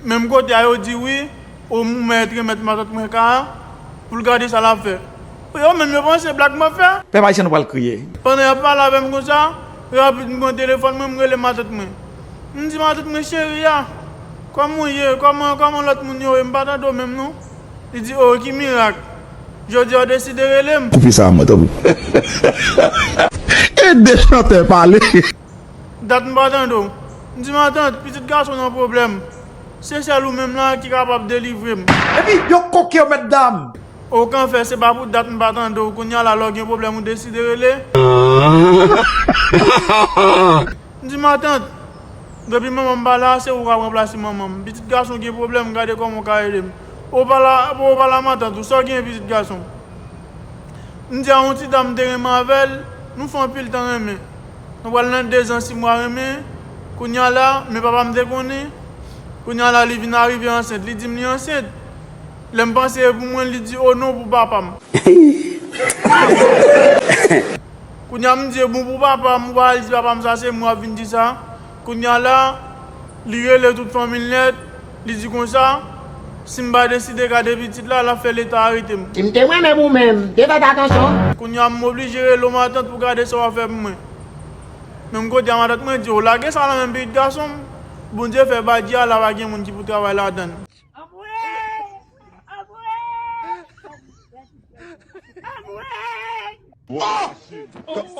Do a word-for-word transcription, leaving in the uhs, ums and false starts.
Menm kote a, yo di wi, o Moumè t remèt matant mwen ka a pou l gade sa l ap fè. Yo menm yo panse blag m ap fè. Pèp ayisyen nou pral kriye. Pandan y ap pale avè m konsa, rapid m pran telefòn mwen, m rele matant mwen. M di matant mwen, cheri a, kòman w ye? Kòman, kòman lòt moun yo ye? M pa tande w menm non. Li di, o, ki mirak. Jodi a w deside rele m. Koupe sa a mwen, tanpri. Ede chantè pale. Dat m pa tande w. M di, matant, pitit gason nan pwoblèm. Se sèl ou menm la ki kapab delivre m. Epi, yo koke yo, mètdam. Okanfè, se pa pou dat m pa tande w. Kounye a la, lè w gen pwoblèm, ou deside rele. M di, matant, depi manman m pa la, se ou k ap ranplase manman m. Pitit gason gen pwoblèm, gade kòman w ka ede m. Ou pa la, ou pa la, matant, ou sa w gen pitit gason. M di a yon ti dam m te renmen avè l, nou fè anpil tan renmen. Nou pral nan dezan sis mwa renmen. Kounye a la, men papa m te konnen. Kounye a la, li vin arive ansent. Li di m li ansent. Lè m panse e pou mwen, li di, o non, pou papa m. Kounye a, m di, e bon pou papa m, ou pa al di papa m sa, se mwen w ap vin di sa. Kounye a la, li rele tout fanmi l nèt, li di konsa, si m pa deside gade pitit la, l ap fè Leta arete m. Si m te renmen m ou menm, m te fè t atansyon. Kounye a, m oblije rele w matant pou gade sa w ap fè pou mwen. Menm kote a, matant mwen di, o lage sa nan men pitit gason m. Bondye fè badi a la, pa gen moun ki pou travay ladan l. Anmwey! Anmwey! Anmwey!